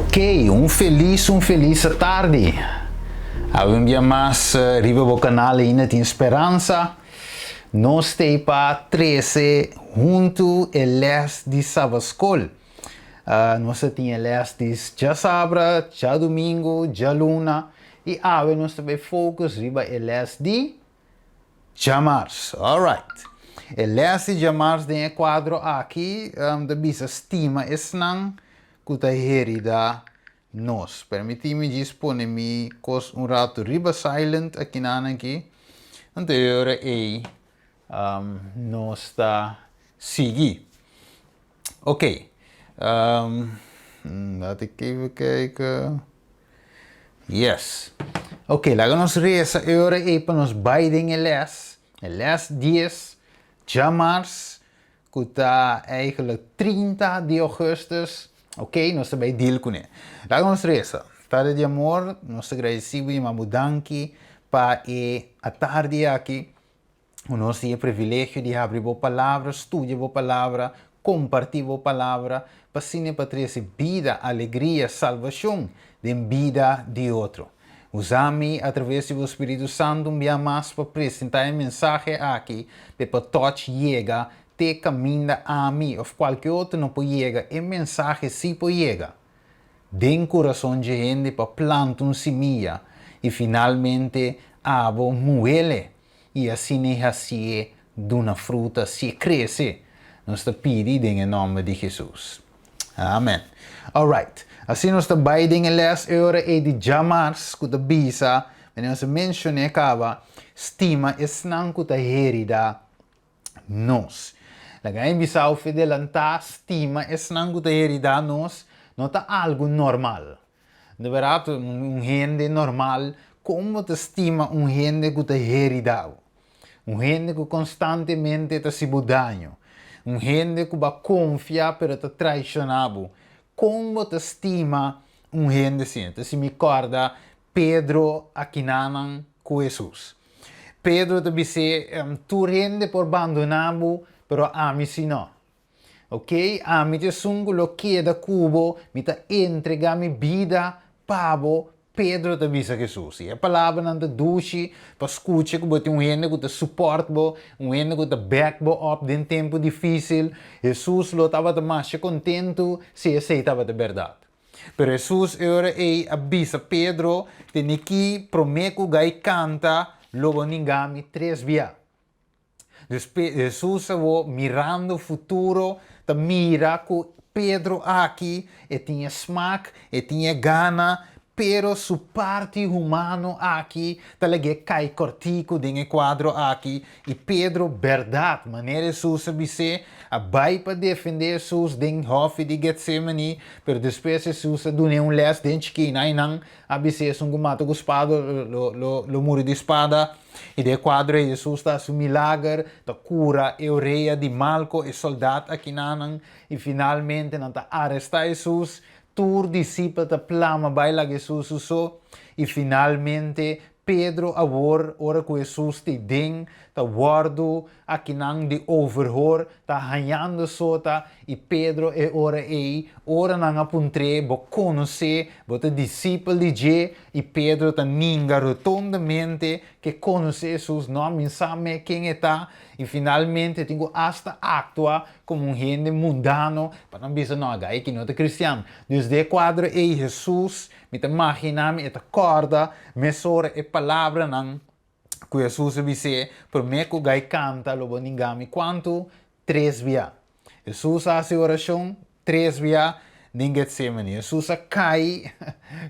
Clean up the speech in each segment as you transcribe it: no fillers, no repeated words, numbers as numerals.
Ok, un felis un felis atardi. Awe un bia mas riba bo kanal Ainda Tin Speransa. Nos t'ei pa trese huntu e les di Sabaskol. Nos a tin e les di djasabra, djadumingu, djaluna i awe nos ta bai focus riba e les di Djamars. Alright. E les di djamars den e kuadro aki ta bisa stima esnan ku ta herida nos. Permití mi djis pone mi kos un ratu riba silent akinan aki. Anto e ora ei nos ta sigui. Ok. Laat ik even kijken. Yes. Ok, laga nos resa e ora ei pa nos bai den e les. E les 10, djamars, ku ta eigenlijk 30 di augustus. Ok, nos ta bai deal kuné. Laga nos resa. Tata di amor, nos ta gradisí bo i yama bo danki pa e atardi aki. Nos tin e privilegio di habri bo Palabra, studia bo Palabra, kompartí bo Palabra, pa asina pa trese bida, alegria, salbashon den bida di otro. Usa mi atraves di bo Spiritu Santu un bia mas pa presentá e mensahe aki p'e pa tòch yega te kaminda ami òf kualke otro no por yega, e mensahe sí por yega den kurason dje hende pa planta un simia i finalmente abo muhele i asina e hasié duna fruta si e krese. Nos ta pidi den e nòmber di Hesus. Amen. Alright. Asina nos ta bai den e lès e ora ei di djamars ku ta bisa, manera nos a menshoné kaba, stima esnan ku ta heridá nos. Laga mi bisa bo delantá, stima esnan ku ta heridá nos no ta algu normal. De berdad, un hende normal, kon bo ta stima un hende ku ta herida bo? Un hende ku konstantemente ta hasi bo daño? Un hende ku bo a konfia pero ta traishoná bo? Kon bo ta stima un hende asina? Ta si mi kòrda Pedro akinanan ku Hesus. Pedro ta bis'é, Tur hende por bandoná bo, pero ami si no. Ok, ami ta esun ku lo keda ku bo, mi ta entregá mi bida pa bo, Pedro ta bisa Hesus. I e palabranan ta dushi pa skucha ku bo tin un hende ku ta supòrt bo, un hende ku ta bèk bo òp den tempu difísil. Hesus lo tabata masha kontentu si esei tabata bèrdat. Pero Hesus e ora ei a bisa Pedro, Tene ki promé ku gai kanta, lo bo ninga mi tres bia. Dus Hesus awor mirando futuro ta mira ku Pedro aki e tin e smak, e tin e gana, pero su parti humano aki ta lag'é kai kòrtiku den e kuadro aki i Pedro bèrdat manera Hesus a bis'é a bai pa defendé Hesus den hòfi di Getsemani, pero despues Hesus a dun'é un lès den chikí nainan a bis'é esun ku mata ku spada lo lo lo muri di spada. I den e kuadro ei Hesus ta hasi un milager, ta kura e orea di Malko, e soldat akinanan, i finalmente nan ta arestá Hesus. Tur disipel ta plama bai laga Hesus su so, i finalmente Pedro awor, ora ku Hesus ta den, ta wòrdu akinan di overhoor, ta hañando sota, i Pedro e ora ei, ora nan a puntr'é, Bo konosé, bo ta disipel di dje? I Pedro ta ninga rotondamente ke konosé Hesus, no a min sa me ken e ta, i finalmente tin ku asta aktua komo un hende mundano pa nan bisa, no, gai aki no ta kristian. Dus den e kuadro ei Hesus, mi ta maginá mi e ta kòrda mesora e palabranan ku Hesus a bis'é, Promé ku gai kanta lo bo ninga mi kuantu? Tres bia. Hesus a hasi orashon tres bia den Getsemani. Hesus a kai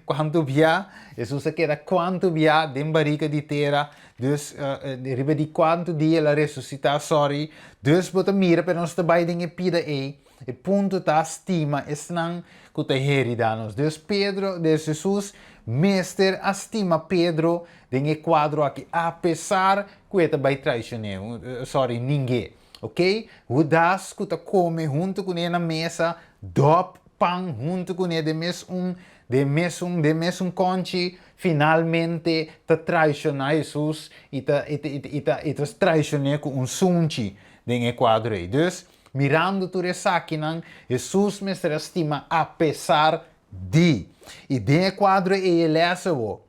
kuantu bia? Hesus a keda kuantu bia den barika di tera? Dus riba di kuantu dia el a resusitá? Sorry. Dus bo ta mira pero nos ta bai den e pida ei. E punto ta stima esnan ku ta herida nos. Dus Pedro, dus Hesus mester a stima Pedro den e kuadro aki apesar ku e ta bai traishon'é, sorry, ning'é. Ok, Hudas ku ta kome huntu kuné na mesa, dòp pan huntu kuné den mes un, den mesun, den mesun kònchi, finalmente ta traishoná Hesus i ta, i ta, i ta, i ta traishon'é ku un sunchi den e kuadro ei. Dus, mirando tur esakinan, Hesus mester a stima apesar. Di. I den e kuadro ei e lès awor.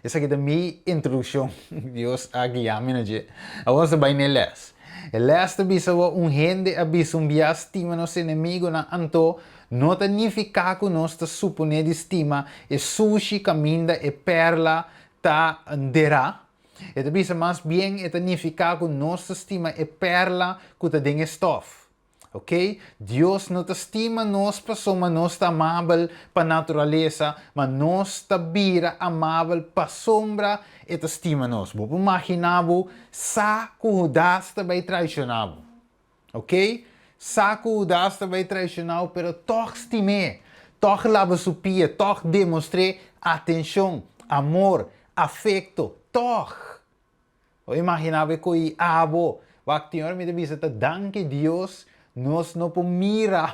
Esaki ta mi introdukshon. Dios a guia mi na dje. Awor nos ta bai na e lès. E lès ta bisa awor un hende a bisa un bia stima nos enemigunan anto no ta nifiká ku nos ta suponé di stima e sushi kaminda e pèrla ta derá. E ta bisa mas bien e ta nifiká ku nos ta stima e pèrla ku ta den e stòf. Ok, Dios no ta stima nos pasobra nos ta amabel pa naturalesa, ma nos ta bira amabel pasobra e ta stima nos. Bo por maginá bo sa ku Hudas ta bai traishoná bo. Ok, sa ku Hudas ta bai traishoná bo, pero tòg stim'é, tòg laba su pia, tòg demostr'é atenshon, amor, afekto, tòg. Bo imagina bo e ko'i abo. Wak tin ora mi ta bisa ta danki Dios nos no por mira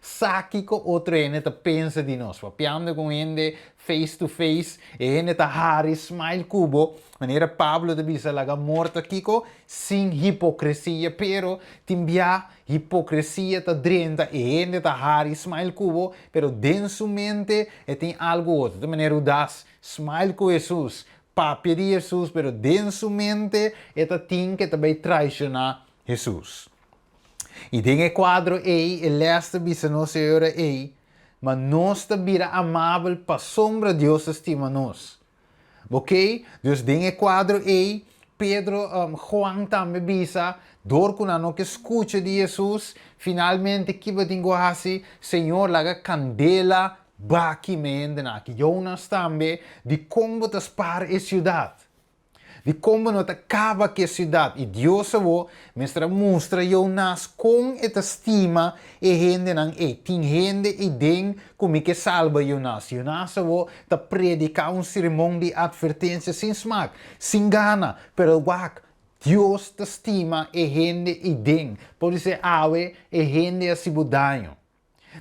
sa kiko otro hende ta pensa di nos. Papiando ku un hende face to face, e hende ta hari, smile ku bo, manera Pablo ta bisa laga amor ta kiko? Sin hipokresia. Pero tin bia hipokresia ta drenta, e hende ta hari, smile ku bo, pero den su mente e tin algu otro. Ta manera Hudas smile ku Hesus, Papia di Hesus, pero den su mente e ta tin ke ta bai traishoná Hesus. I den e kuadro ei, e lès ta bisa nos e ora ei, Ma nos ta bira amabel pasobra Dios ta stima nos. Oké? Dus den e kuadro ei, Pedro, Juan tambe bisa, dor ku nan no ke skucha di Hesus, finalmente ki bo tin ku hasi? Señor, laga kandela Baki mi hendenan aki, Jonas tambe, dikon bo ta spar e siudat? Dikon bo no ta kaba ku e siudat? I Dios awor mester a mustra Jonas kon e ta stima e hendenan ei. Tin hende ei den ku mi ke salba Jonas. Jonas awor ta prediká un sermon di atvertensia sin smak, sin gana, pero wak, Dios ta stima e hende ei den. Podisé awe e hende a hasi bo daño.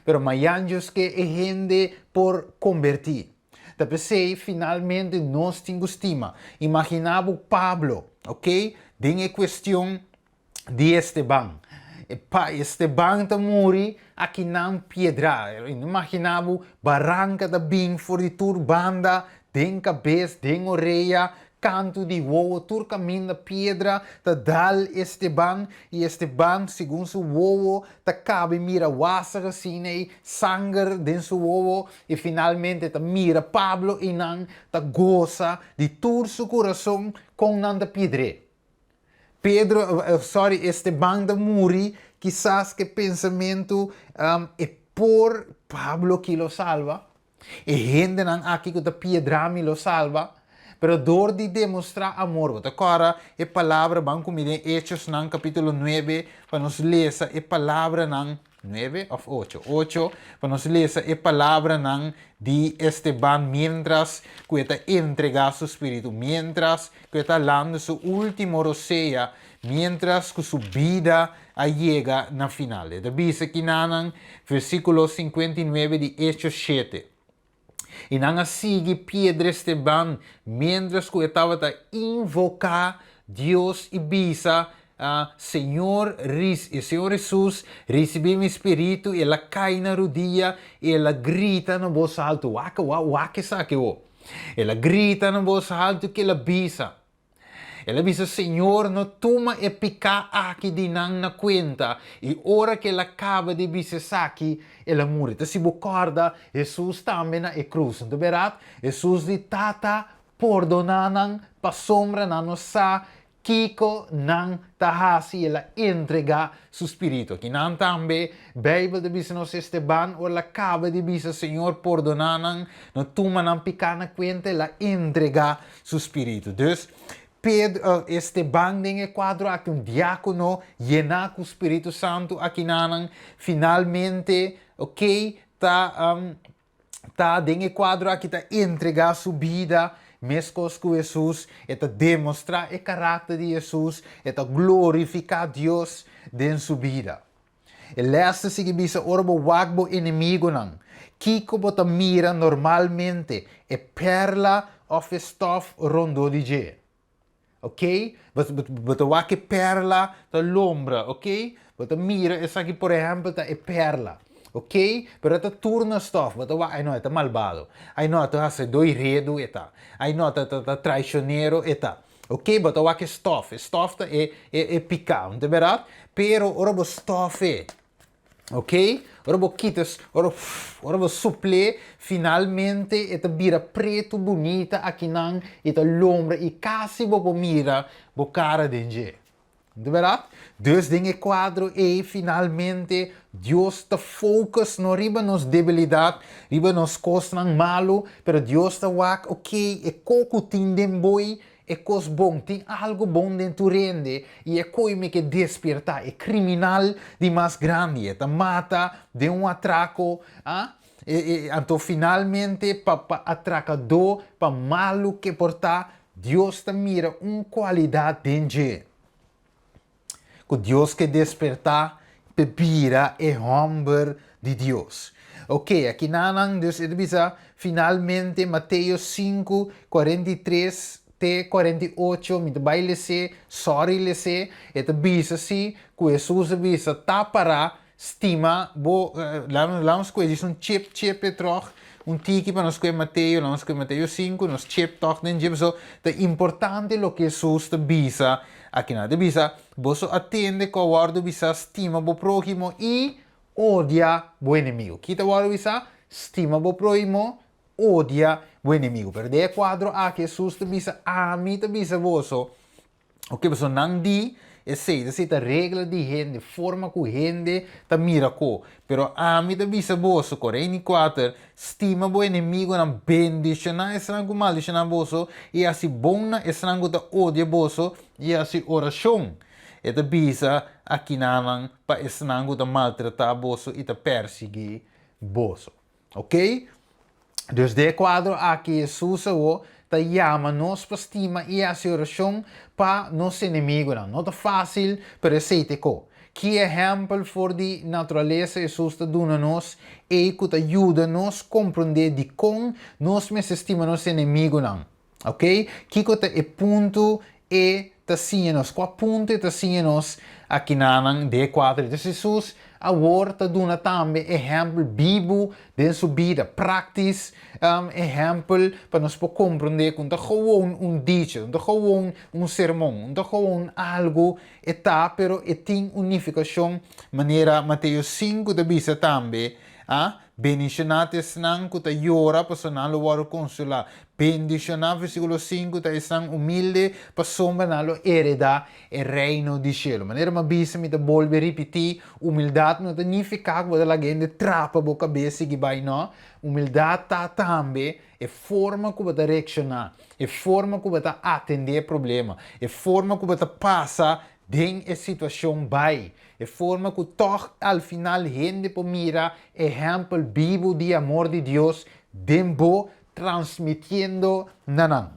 Pero mayan Dios ke e hende por kombertí. Ta p'esei finalmente nos tin ku stima. Imaginá bo Pablo, ok, den e kuestion di Esteban. Pa Esteban ta muri akinan piedrá. Imaginá bo baranka ta bin for di tur banda, den kabes, den orea, Kantu di wowo tur kaminda piedra ta dal Esteban i Esteban segun su wowo ta kabe mira wasag asina ei sanger den su wowo i finalmente ta mira Pablo i nan ta gosa di tur su kurason kon nan ta piedr'é. Pedro sorry Esteban ta muri kisas ke pensamentu e por Pablo ki lo salba. E hendenan aki ku ta piedra mi lo salba, pero dor di demostrá amor. Bo ta kòrda e palabra? Ban ku mi den Hechosnan kapítulo nuebe pa nos lesa e palabranan, nuebe òf ocho? Ocho, pa nos lesa e palabranan di Esteban miéntras ku e ta entregá su spiritu, miéntras ku e ta landa su último rosea, miéntras ku su bida a yega na final. E ta bisa kinanan, versíkulo 59 di Hechos shete. I nan a sigui piedra Esteban miéntras ku e tabata invoká Dios i bisa, Señor, Señor Hesus, risibí mi spiritu. I el a kai na rudia i el a grita na bos haltu. Wak, wak esaki awor. El a grita na bos haltu ku el a bisa, El a bisa, Señor, no tuma e piká aki di nan na kuenta. I ora ku el a kaba di bisa esaki, el a muri. Ta si bo kòrda Hesus tambe na e krus, no ta bèrdat? Hesus di, Tata, pordoná nan, pasobra nan no sa kiko nan ta hasi. El a entregá su spiritu. Akinan tambe Beibel ta bisa nos Esteban ora el a kaba di bisa, Señor, pordoná nan, no tuma nan piká na kuenta, el a entregá su spiritu. Dus, Pedro, Esteban den e kuadro aki, un diákono yená ku Spiritu Santu akinanan, finalmente, ok, ta, ta den e kuadro aki ta entregá su bida meskos ku Hesus, e ta demostrá e karakter di Hesus, e ta glorifiká Dios den su bida. E lès ta sigui bisa ora bo wak bo enemigunan, kiko bo ta mira normalmente, e pèrla òf e stòf rondó di dje? Ok, bo ta wak e pèrla ta lombra, ok? Bo ta mira esaki por ehèmpel ta e pèrla. Ok, pero e ta tur na stof, bo ta wak, ai no, e ta malbado, ai no, ta hasedó i redu e ta, ai no, ta ta traishonero e ta. Ok, bo ta wak e stof, e stof ta e e e piká, no ta bèrdat? Pero ora bo stof e, ok, ora bo kita, ora ora bo supl'é, finalmente e ta bira pretu bunita akinan i ta lombra i kasi bo por mira bo kara den dje. Di bèrdat? Dus den e kuadro ei finalmente Dios ta focus no riba nos debilidat, riba nos kosnan malu, pero Dios ta wak, ok, e ko ku tin den boi, e kos bon, tin algu bon den tur hende, i e koi mi ke despiertá, e kriminal di mas grandi, e ta mata den un atrako, ah, e, e, anto finalmente pa, pa atrakadó, pa malu ke por ta, Dios ta mira un kualidat den dje ku Dios ke despertá p'e bira e hòmber di Dios. Oke, akinanan dus e ta bisa finalmente Mateo 5, 43 te 48, mi ta bai les'é, sòri les'é, e ta bisa si ku Hesus a bisa ta pará Stima bo, laat nos skohe djis un chip chip e tròg, un tiki pa nos skohe Mateo, laat nos skohe Mateo 5, nos chip tòg den dje, pasobra ta importante loke Hesus ta bisa akinan. E ta bisa, Boso a tende ku a wòrdu bisá stima bo próhimo i odia bo enemigu. Ki ta wòrdu bisá? Stima bo próhimo, odia bo enemigu. Pero den e kuadro aki Hesus ta bisa, Ami ta bisa boso, Oke, pasobra nan di esei, esei ta regla di hende, forma ku hende ta mira ko. Pero ami ta bisa boso, Koreini 4, stima bo enemigunan, bendishoná esnan ku maldishoná boso, i hasi bon na esnan ku ta odia boso, i hasi orashon. E ta bisa akinanan pa esnan ku ta maltratá boso i ta persiguí boso. Oke? Dus den e kuadro aki Hesus awo ta yama nos pa stima i hasi orashon pa nos enemigunan. No ta fásil, pero esei ta e ko. Ki ehèmpel for di naturalesa Hesus ta duna nos ei ku ta yuda nos komprondé dikon nos mester stima nos enemigunan? Ok, kiko ta e punto e ta siña nos? Kua punto e ta siña nos akinanan den e kuadro? Entonces Hesus awor ta duna tambe ehèmpel bibu den su bida, práktis ehèmpel pa nos por komprondé ku no ta gewoon un dicho, no ta gewoon un sermon, no ta gewoon algu e ta, pero e tin un nifikashon manera Mateo 5 ta bisa tambe, a Bendishoná ta esnan ku ta yora, pasobra nan lo wòrdu konsolá. Bendishoná, versíkulo 5, ta esnan humilde, pasobra nan lo heredá e reino di shelu. Manera mi a bisa, mi ta bolbe ripití, humildat no ta nifiká ku bo ta laga hende trapa bo kabes sigui bai, nò. Humildat ta tambe e forma ku bo ta reakshoná, e forma ku bo ta atendé e problema, e forma ku bo ta pasa den e situashon bai. E forma ku tòg al final hende por mira ehèmpel bibu di amor di Dios den bo transmitiendo na nan.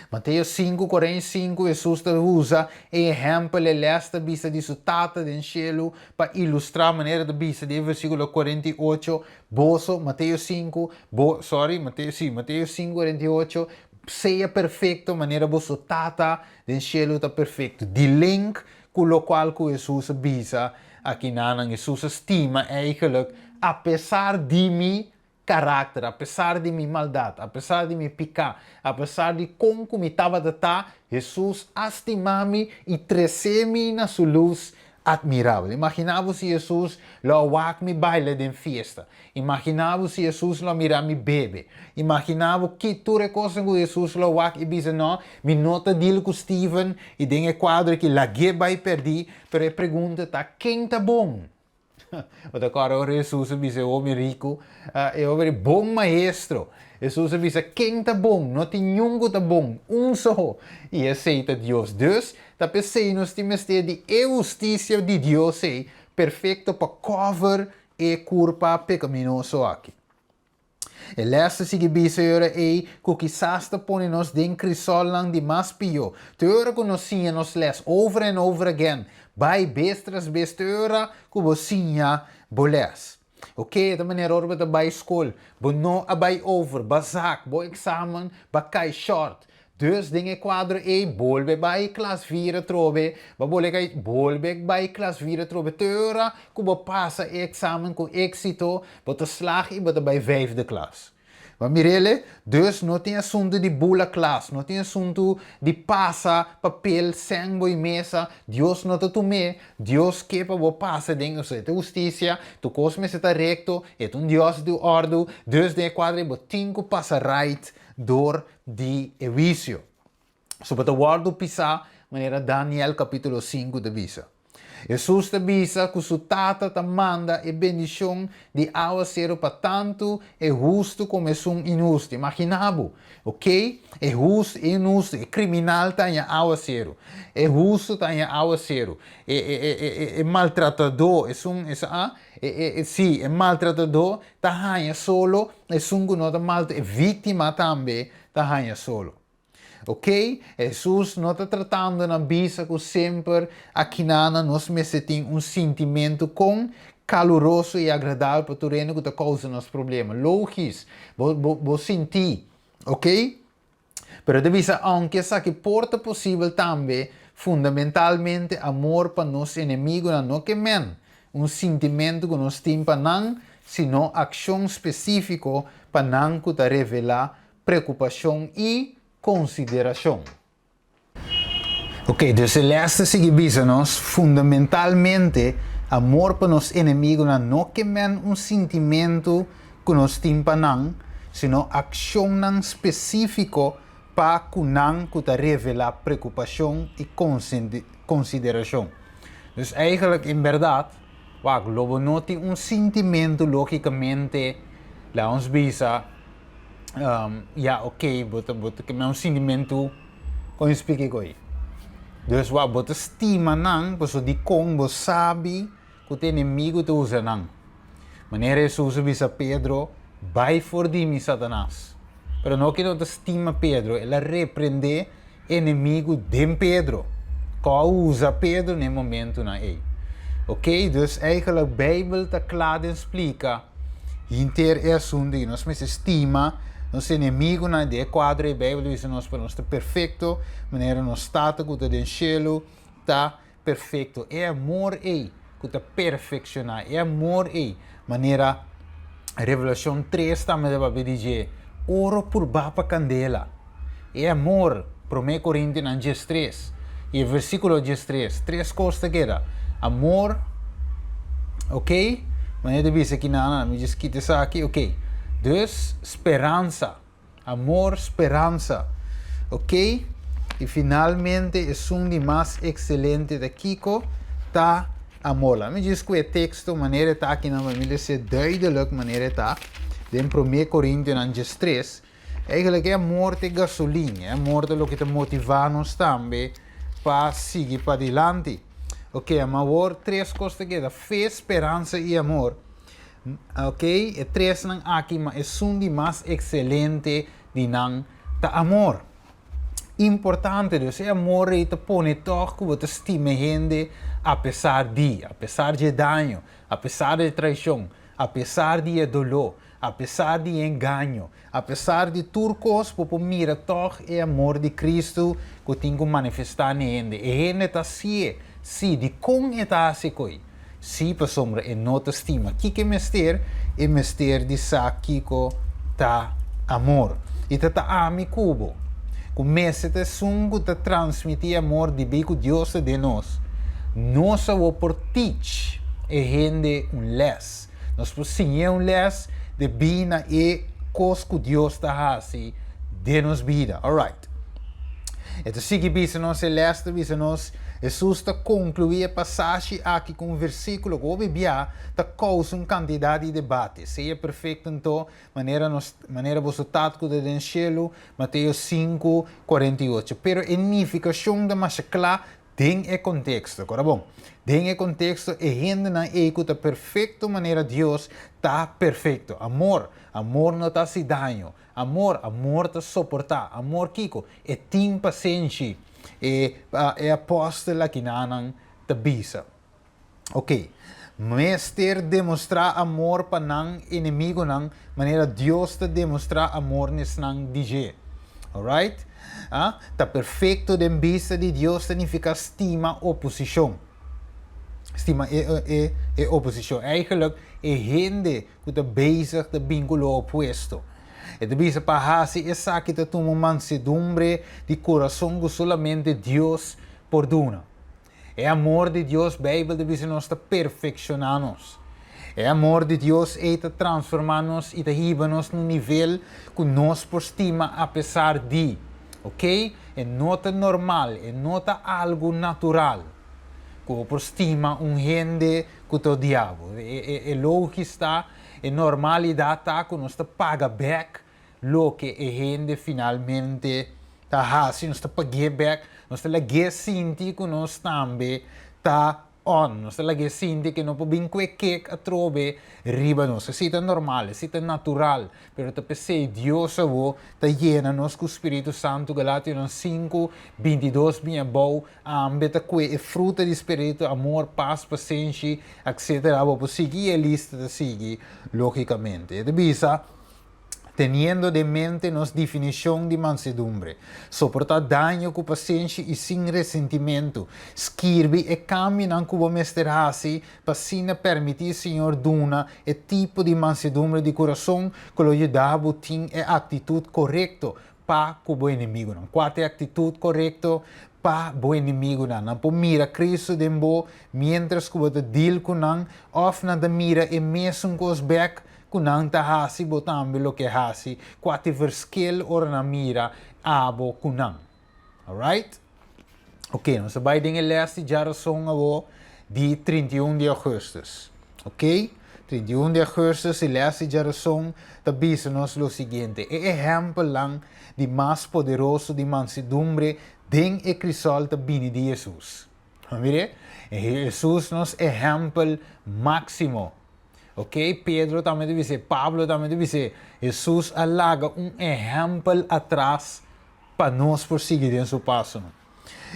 Mateo 5, 45, Hesus ta usa e ehèmpel e lès ta bisa di su Tata den shelu pa ilustrá manera ta bisa den e versíkulo 48, Boso, Mateo 5, bo, sorry, Mateo, sí, Mateo 5, 48, sea perfekto manera boso Tata den shelu ta perfekto. Di link Ku lokual ku Hesus a bisa akinanan, Hesus a stima eigenlijk apesar di mi karakter, apesar di mi maldat, apesar di mi piká, apesar di kon ku mi tabata ta, Hesus a stima mi i trese mi na su lus admirabel. Imaginá bo si Hesus lo a wak mi baila den fiesta. Imaginá bo si Hesus lo a mira mi bebe. Imaginá bo ki tur e kosnan ku Hesus lo wak i bisa, No, mi no ta deal ku Steven i den e kuadro aki lag'é bai pèrdí. Pero e pregunta ta, Ken ta bon? Bo ta kòrda ora Hesus a bisa e hopi riku, e hopi di, Bon maestro! Hesus a bisa, Ken ta bon? No tin niun ku ta bon, un so, i esei ta Dios. Dus, ta p'esei nos tin mester di e hustisia di Dios ei, perfekto pa kòver e kurpa pekaminoso aki. E lès ta sigui bisa e ora ei ku kisas ta pone nos den krisòlnan di mas pió. Te ora ku nos siña nos lès over and over again, bai bes tras bes te ora ku bo siña bo lès. Oke, e ta manera ora bo ta bai skol, bo no a bai over, bo a zak bo eksamen, bo a kai shòrt. Dus den e kuadro ei, bolbe bai klas vier atrobe, bo bolbe kai, bolbe bai klas vier atrobe te ora ku bo pasa e eksamen ku éksito, bo ta slag i bo ta bai vijfde klas. Bo a mir'ele? Dus no tin asuntu di bula klas, no tin asuntu di pasa papel sèn bo i mesa, Dios no ta tum'é, Dios ke pa bo pasa den, osea e ta hustisia, tur kos mester ta rekto, e ta un Dios di òrdu, dus den e kuadro ei bo tin ku pasa right dor di e huisio. So bo ta wòrdu pisá manera Daniel kapítulo sinku ta bisa. Hesus ta bisa ku su Tata ta manda e bendishon di áwaseru pa tantu e hustu komo esun inhustu. Imaginá bo, oke? E hustu, e inhustu, e kriminal ta haña áwaseru. E hustu ta haña áwaseru. E, e, e, e, e, e maltratadó, esun, esun, a, e, e, e, sí, e maltratadó ta haña solo, esun ku no ta maltra, e víktima tambe ta haña solo. Ok, Hesus no ta tratando na bisa ku semper akinana nos mester tin un sintimentu kon kaluroso i agradabel pa tur hende ku ta kousa nos problema. Logis, bo, bo, bo sinti, ok? Pero e ta bisa aunke esaki por ta posibel tambe, fundamentalmente amor pa nos enemigunan no ke men un sintimentu ku nos tin pa nan, sino akshon spesífiko pa nan ku ta revelá preokupashon i konsiderashon. Ok, dus e lès ta sigui bisa nos, fundamentalmente, amor pa nos enemigunan no ke men un sintimentu ku nos tin pa nan, sino akshonnan spesífiko pa ku nan ku ta revelá preokupashon i konsiderashon. Dus eigenlijk, en bèrdat, wak, lo bo no tin un sintimentu lógikamente, laga nos bisa, Ya ok bo ta bo ta keme un sintimentu kon mi splika e koi dus wak bo ta stima nan pasobra dikon bo sabi ku ta enemigu ta usa nan manera Hesus a bisa Pedro bai for di mi Satanas pero no ke no ta stima Pedro el a reprende enemigu den Pedro ku a usa Pedro na e momentunan ei. Ok, dus eigenlijk Bijbel ta kla den splika hinter e asuntu ei. Nos mester stima nos enemigunan. Den e kuadro ei Bijbel ta bisa nos pa nos ta perfekto manera nos Tata ku ta den shelu ta perfekto. E amor ei ku ta perfekshoná, e amor ei manera Revelashon tres tambe ta papia di dje, oro purbá pa kandela. E amor, Promé Korintionan diestres i e versíkulo diestres, tres kos ta keda, amor, ok, manera ta bisa kinan, mi djis kita esaki, ok, dus speransa. Amor, speransa. Ok? I finalmente esun di mas ekselente ta kiko? Ta amor. Laat mi djis ku e teksto manera e ta akinan pa mi lese duidelijk manera e ta den Promé Korintionan diestres. Eigenlijk e amor ta e gasolin, e amor ta loke ta motivá nos tambe pa sigui padilanti. Ok, ama awor tres kos ta keda, fe, speransa i amor. Ok, e tresnan aki, ma esun di mas ekselente di nan ta amor. Importante, dus e amor ei ta pone tòg ku bo ta stima e hende apesar di, apesar dje daño, apesar di e traishon, apesar di e doló, apesar di e engaño, apesar di tur kos bo por mira tòg e amor di Kristu ku tin ku manifestá na e hende. E hende ta hasié, sí, dikon e ta hasi koi? Sí, pasobra e no ta stima. Kiko e mester? E mester di sa kiko ta amor. I ta ta ami ku bo, ku mester ta esun ku ta transmití amor debí ku Dios ta den nos. Nos awor por teach e hende un lès. Nos por siñ'é un lès debí na e kos ku Dios ta hasi den nos bida. Alright. E ta sigui bisa nos e lès ta bisa nos, Hesus ta konkluí e pasashi aki ku un versíkulo ku hopi bia ta kousa un kantidat di debate. Sea perfekto anto, manera nos manera boso Tata ku ta den shelu, Mateo sinku, 48. Pero e nifikashon ta masha kla den e konteksto. Kora bon, den e konteksto e hendenan ei ku ta perfekto manera Dios ta perfekto. Amor, amor no ta hasi daño. Amor, amor ta soportá. Amor kiko? E tin pasenshi, e e apòstel akinanan ta bisa. Oké, mester demostrá amor pa nan enemigunan manera Dios ta demostrá amor na esnan di dje. Alright? Ah, ta perfekto den bista di Dios ta nifiká stima oposishon. Stima e, e, e oposishon. Eigenlijk, e hende ku ta bezig ta bin ku lo opuesto. E ta bisa pa hasi esaki ta tuma un mansedumbre di kurason ku solamente Dios por duna. E amor di Dios, Beibel ta bisa nos, ta perfekshoná nos. E amor di Dios ei ta transformá nos i ta hiba nos na un nivel ku nos por stima apesar di. Ok? E no ta normal, e no ta algu natural ku bo por stima un hende ku ta odia bo. E logis ta, e normalidat ta ku nos ta paga bèk loke e hende finalmente ta hasi, nos ta pag'é bèk, nos ta lag'é sinti ku nos tambe ta on, nos ta lag'é sinti ku e no por bin ku e kek atrobe riba nos. Esei ta normal, esei ta natural, pero ta p'esei Dios awor ta yena nos ku Spiritu Santu, Galationan 5, 22 bin abou, ambe ta kue e fruta di Spiritu, amor, pas, pasenshi, etcetera, bo por sigui i e lista ta sigui logikamente. E ta bisa. Teniendo den mente nos definishon di mansedumbre, soportá daño ku pasenshi i sin resentimentu, skirbi e kambionan ku bo mester hasi pa asina permití Señor duna e tipo di mansedumbre di kurason ku lo yuda bo tin e aktitut korekto pa ku bo enemigunan. Kua ta e aktitut korekto pa bo enemigunan? Nan por mira Kristu den bo miéntras ku bo ta dil ku nan òf nan ta mira e mesun kos bèk Ku nan ta hasi bo tambe loke hasi, kua ta e verschil ora nan mira abo ku nan? Alright? Ok, nos ta bai den e les di djarason awo di 31 di augustus. Ok? 31 di augustus e les di djarason ta bisa nos lo siguiente, e ehèmpelnan di mas poderoso di mansedumbre den e krisòl ta bini di Hesus. Mire, Hesus nos ehèmpel máksimo. Ok, Pedro tambe ta bis'é, Pablo tambe ta bis'é, Hesus a laga un ehèmpel atras pa nos por sigui den su pasonan.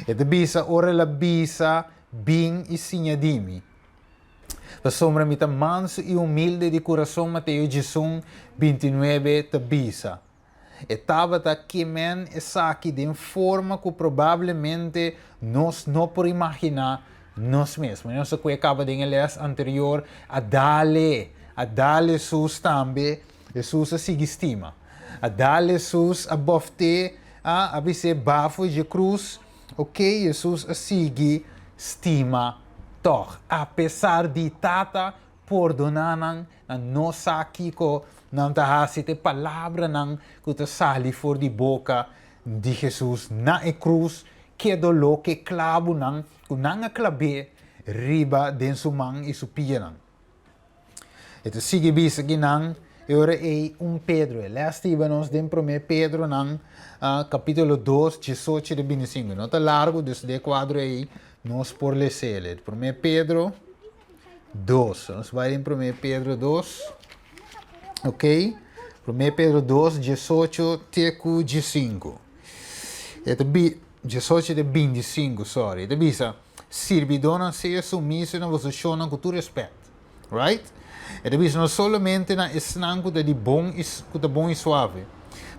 E ta bisa ora el a bisa, Bin i siña di mi, pasobra mi ta mansu i humilde di kurason, Mateo 11, 29 ta bisa. E tabata kemen esaki den forma ku probablemente nos no por imaginá nos mes. Nos a kue kaba den e lès anterior, a dal-e, a dal Hesus tambe, Hesus a sigui stima. A dal Hesus, a bòft'é, a a bis'é bafo dje krus, ok, Hesus a sigui stima tòg, apesar di Tata pordoná nan, nan no sa kiko nan ta hasi, ta e palabranan ku ta sali for di boka di Hesus na e krus, ke doló, ke klabunan ku nan a klab'é riba den su man i su pianan. E ta sigui bisa ki nan e ora ei un Pedro, e lès ta hiba nos den promé Pedronan kapítulo 2, 18 te 25. No ta largu, dus den e kuadro ei nos por les'é. Promé Pedro 2. Nos bai den 1 Pedro 2. Ok. 1 Pedro 2, 18 te ku 15. E ta bi, 18 te 25, sorry. E ta bisa, Sirbidónan sea sumiso na boso shonnan ku tur respèt. Right? E ta bisa no solamente na esnan ku ta di bon i ku ta bon i suave,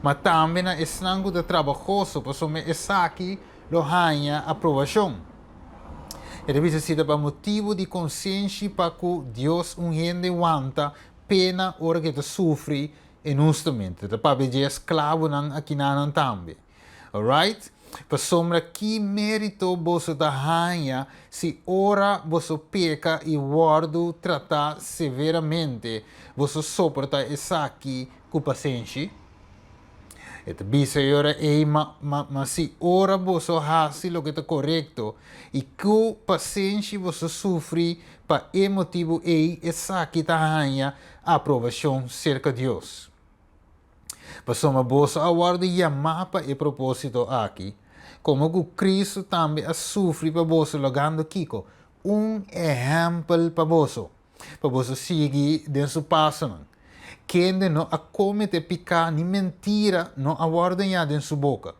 ma tambe na esnan ku ta trabahoso, pasobra esaki lo haña aprobashon. E ta bisa si ta pa motibu di konsenshi pa ku Dios un hende wanta pena ora ku e ta sufri inhustamente. Ta papia dje esklabonan akinanan tambe. Alright? Pasobra ki mérito boso ta haña si ora boso peka i wòrdu tratá severamente, boso soportá esaki ku pasenshi? E ta bisa e ora ei, Ma, ma, ma si ora boso hasi loke ta korekto i ku pasenshi boso sufri pa e motibu ei, esaki ta haña aprobashon serka Dios. Pasobra boso a wòrdu yamá pa e propósito aki, komo ku Kristu tambe a sufri pa boso lagando kiko? Un ehèmpel pa boso. pa boso sigui den su pasonan. Kende no a komete piká ni mentira no a wòrdu hañá den su boka.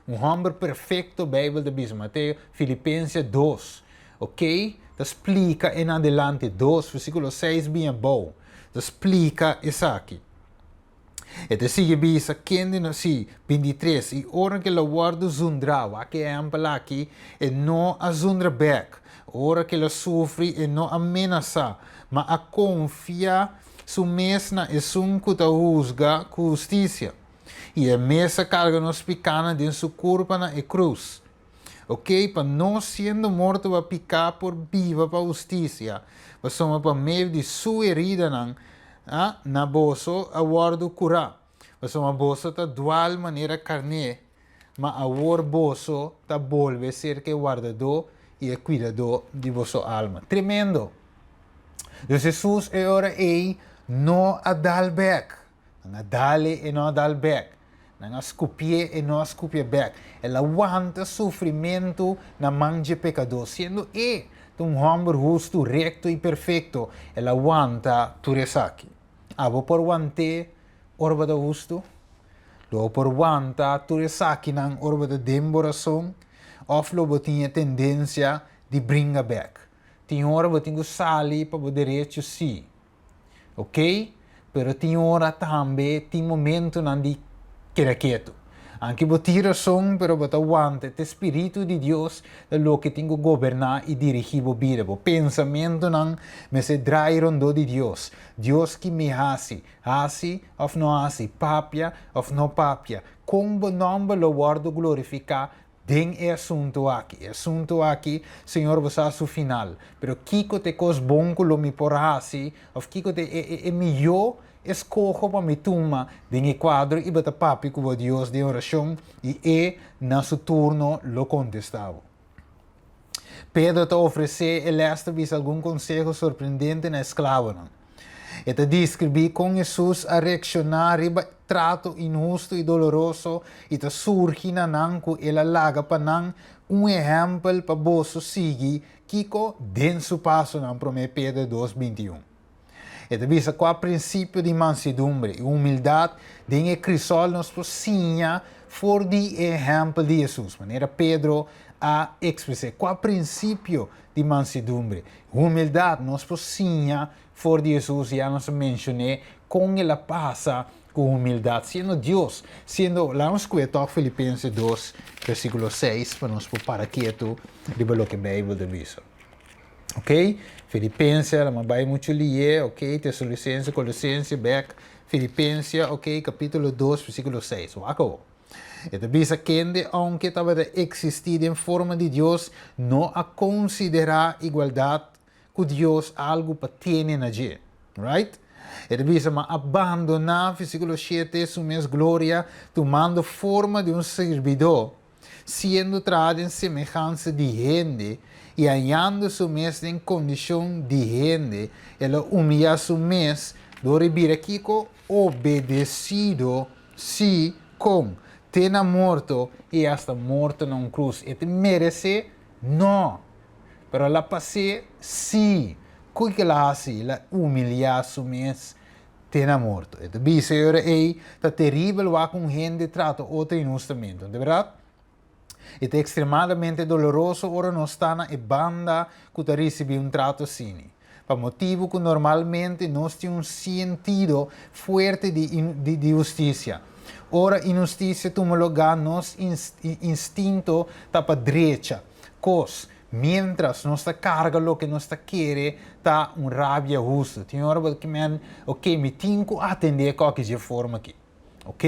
Un hòmber perfekto, Beibel ta bisa, Mateo, Filipensia 2, ok, ta splika en adelante, 2, versíkulo 6 bin abou, ta splika esaki. E ta sigui bisa, Kende no, sí, 23, i ora ku el a wòrdu zundrá, wak e ehèmpel aki, e no a zundra bèk. Ora ku el a sufri, e no a menasá, ma a konfia su mes na esun ku ta husga ku hustisia. I e mes a karga nos pikánan den su kurpa na e krus. Ok, pa nos siendo morto pa piká por biba pa hustisia, pasobra pa medio di su heridanan a na boso a wòrdu kurá. Pasobra boso ta dual manera karné, ma awor boso ta bolbe serka e wardadó i e kuidadó di boso alma. Tremendo! Dus Hesus e ora ei no a dal bèk. Nan a dal-e, e no a dal bèk. Nan a skupié, e no a skupié bèk. El a wanta sufrimentu na man dje pekadó. Siendo e ta un hòmber hustu, rekto i perfekto, el a wanta tur esaki. Abo por want'é ora bo ta hustu? Lo bo por wanta tur esakinan ora bo ta den bo rason? Òf lo bo tin e tendensia di bringa bèk? Tin ora bo tin ku sali pa bo derecho, sí. Ok, pero tin ora tambe tin momentonan di keda ketu. Anke bo tin rason, pero bo ta wanta. Ta e spiritu di Dios ta loke tin ku goberná i dirigí bo bida. Bo pensamentonan mester drai rondó di Dios. Dios ki mi hasi? Hasi òf no hasi? Papia òf no papia? Kon bo nòmber lo wòrdu glorifiká Den e asuntu aki, e asuntu aki, Señor bo sa su final, pero kiko ta e kos bon ku lo mi por hasi, òf kiko ta e, e, e mihó eskoho pa mi tuma den e kuadro i bo ta papia ku bo Dios den orashon i E na su turno lo kontestá bo. Pedro ta ofresé e lès ta bisa algun konseho sorprendente na esklabonan. E ta deskribí kon Hesus a reakshoná riba trato inhustu i doloroso i ta surgi na nan ku el a laga pa nan un ehèmpel pa boso sigui kiko den su pasonan, Promé Pedro dos, 21. E ta bisa kua prinsipio di mansidumbre i humildat den e krisòl nos por siña for di e ehèmpel di Hesus, manera Pedro a ekspres'é. Kua prinsipio di mansidumbre, humildat nos por siña for di Hesus? Ya nos a menshon'é kon el a pasa ku humildat, siendo Dios, siendo, laga nos sku'é tòg Filipenses dos, versíkulo seis, pa nos por para ketu riba loke Beibel ta bisa. Ok, Filipense, la bai muchu lié, ok, Tesalonicense, Colosense, bèk, Filipense, ok, kapítulo 2, versíkulo 6. Wak awor. E ta bisa kende, ounke tabata eksistí den forma di Dios, no a konsiderá igualdat ku Dios algu pa tene na dje. Right? E ta bisa, ma a bandoná, versíkulo 7, su mes gloria, tumando forma di un sirbidó, siendo traha den semehansa di hende i hañando su mes den kondishon di hende, el a humiyá su mes dor di bira kiko? Obedesido, sí, kon? Te na morto, i asta morto na un krus. E ta meresé? No! Pero el a pas'é? Sí! Ku el a hasi? El a humiliá su mes te na morto. E ta bisa e ora ei, Ta teribel wak un hende trata otro inhustamente, no ta berdad? E ta ekstremadamente doloroso ora nos ta na e banda ku ta risibí un trato asini, pa motibu ku normalmente nos tin un sientido fuerte di di hustisia. Ora inhustisia tuma lugá, nos instinto ta pa drecha kos. Miéntras nos ta karga loke nos ta kere ta un rabia hustu. Tin ora bo ta kimen, ok, mi tin ku atendé kòke dje forma aki. Ok,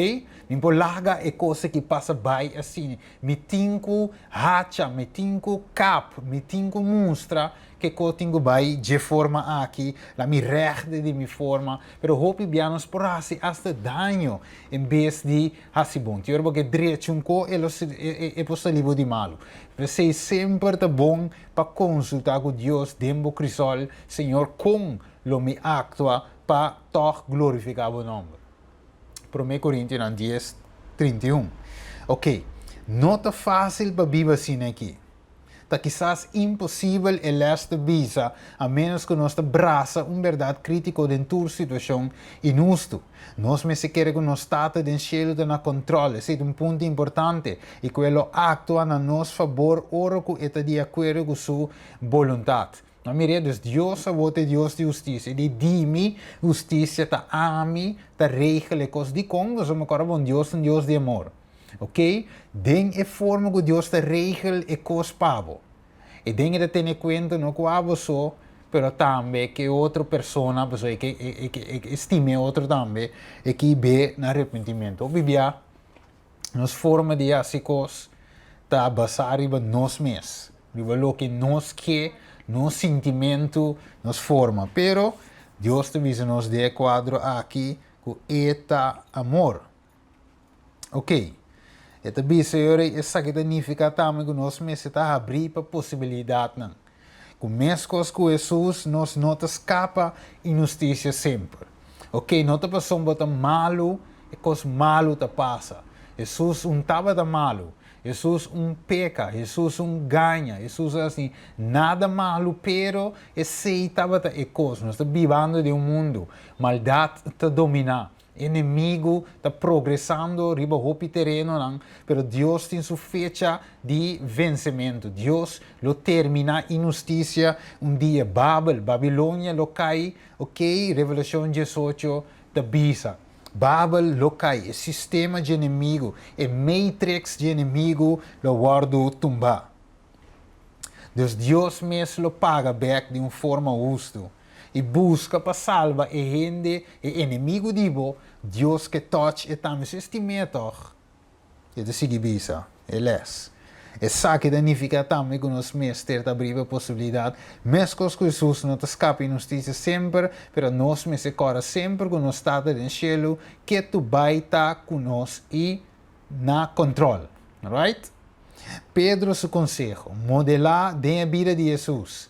mi por laga e kos aki pasa bai asina. Mi tin ku hacha, mi tin ku kap, mi tin ku mustra ke kos tin ku bai dje forma aki, la mi règde di mi forma. Pero hopi bia nos por hasi asta daño en bes di Hasi bon. Tin ora bo ke drecha un ko, e lo e por sali bo di malu. P'esei semper ta bon pa konsultá ku Dios den bo krisòl, Señor, kon lo mi aktua pa tòg glorifiká bo nòmber? Promé Korintionan dies, 31. Oké, no ta fásil pa biba asina aki. Ta kisas imposibel, e les ta bisa, a ménos ku nos ta brasa un bèrdat krítiko den tur situashon inhustu. Nos mester kere ku nos Tata den shelu ta na kòntròl, esei ta un punto importante, i ku e lo aktua na nos fabor ora ku e ta di akuerdo ku su boluntat. No mira, dus Dios awor ta Dios di hustisia. Di di mi hustisia ta ami ta regel e kos. Dikon? Pasobra mi kòrda bon Dios ta un Dios di amor. Ok? Den e forma ku Dios ta regel e kos pa bo. E den e ta tene kuenta no ku abo so, pero tambe ku e otro persona, pasobra e ke e ke e stima e otro tambe, e ke be na arepentimentu. Hopi bia nos forma di hasi kos ta basá riba nos mes, riba loke nos ke, nos sintimentu, nos forma. Pero Dios ta bisa nos den e kuadro aki ku e ta amor. Ok. E ta bisa e ora esaki ta nifiká tambe ku nos mester ta habrí pa posibilidatnan. Ku meskos ku Hesus nos no ta skapa inhustisia semper. Ok, no ta pasobra bo ta malu e kos malu ta pasa. Hesus un tabata malu, Hesus un peka, Hesus un gaña, Hesus a hasi nada malu pero esei tabata e kos. Nos ta bibando den un mundu maldat ta dominá. Enemigu ta progresando riba hopi terenonan, pero Dios tin su fecha di vensementu. Dios lo terminá inhustisia un dia. Babel, Babilonia, lo kai, ok, Revelashon 18 ta bisa. Babel lo kai, e sistema dje enemigu, e matrix dje enemigu lo wòrdu tumbá. Dus Dios mes lo paga bèk di un forma hustu. I buska pa salba e hende, e enemigu di bo, Dios ke tòch e tambe. So e stim'é tòg? E ta sigui bisa e lès. Esaki ta nifiká tambe ku nos mester ta abrí pa posibilidat, meskos ku Hesus no ta skapa inhustisia semper, pero nos mester kòrda semper ku nos Tata den shelu ke tu bai ta ku nos i na kòntròl. Right? Pedro su konseho, modelá den e bida di Hesus.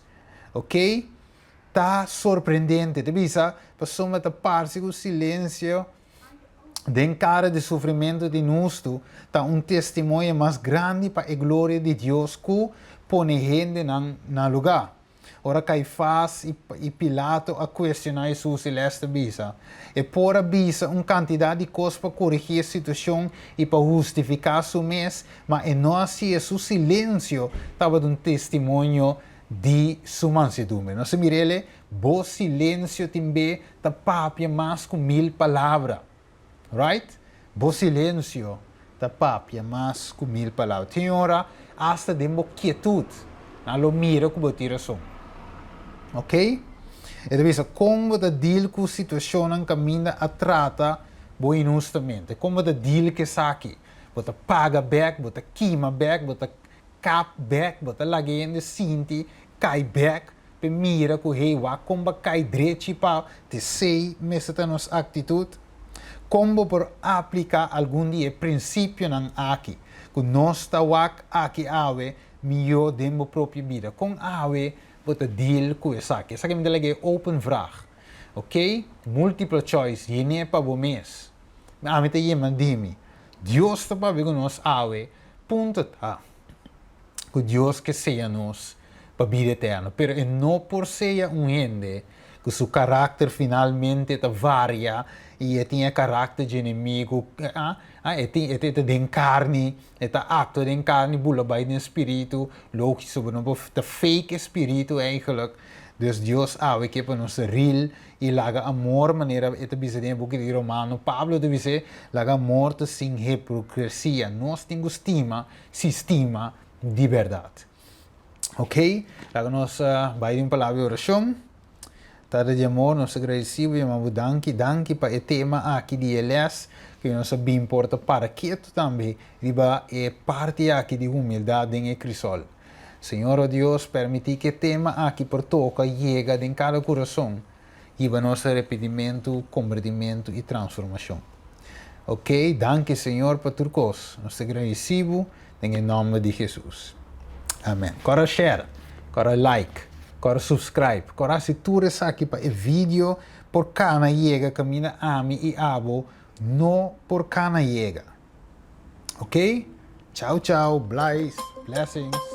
Ok? Ta sorprendente, ta bisa, pasobra ta parse ku silensio den kara di sufrimentu di inhustu ta un testimonio mas grandi pa e gloria di Dios ku pone hendenan na lugá. Ora Kaifas i Pilato a kuestioná Hesus, e les ta bisa, E por a bisa un kantidat di kos pa korigí e situashon i pa hustifiká su mes, ma e no a hasié. Su silensio tabata un testimonio di su mansedumbre. Nos a mir'el, Bo silensio tin be ta papia mas ku mil palabra. Right? Bo silensio ta papia mas ku mil palabra. Tin ora, asta den bo kietut, nan lo mira ku bo tin rason. Ok? E ta bisa, kon bo ta deal ku situashonnan kaminda a trata bo inhustamente? Kon bo ta deal ku esaki? Bo ta paga bèk? Bo ta kima bèk? Bo ta Kap bek, bo ta laga e hende sinti kai bek p'e mira ku hey wak kon bo a kai drechi pa t'esei mester ta nos aktitut. Kon bo por apliká algun di e prinsipionan aki ku nos ta wak aki awe mihó den bo propio bida? Kon awe bo ta deal ku esaki? Esaki mi ta laga e open vraag, ok? Multiple choice, yen'é pa bo mes. Ami ta yema di mi. Dios ta papia ku nos awe. Punto ta ku Dios ke seya nos pa bida eterno, pero e no por seya un hende ku su karakter finalmente ta varia i e tin e karakter dje enemigu, e tin e ta den karni, e ta aktua den karni bula bai den spiritu, logiso bo no por ta fake e spiritu eigenlijk. Dus Dios awe ke pa nos real I laga amor, manera e ta bisa den e buki di Romano, Pablo ta bis'é, laga amor ta sin hipokresia. Nos tin ku stima si stima di bèrdat. Ok, laga nos bai den un palabra di orashon. Tata di amor, nos ta gradisí bo, yama bo danki, danki pa e tema aki di e lès, ku nos a bin por ta para ketu tambe riba e parti aki di humildat den e krisol. Señor, o Dios, permití ku e tema aki por toka yega den kada kurason, hiba nos arepentimentu, kombertimentu i transformashon. Ok, danki Señor pa tur kos. Nos ta gradisí bo den e nòmber di Hesus. Amen. Kòrda share, kòrda like, kòrda subscribe, kòrda hasi tur esaki pa e video por kana yega kaminda ami i abo no por kana yega. Ok? Ciao ciao, blais, blessings.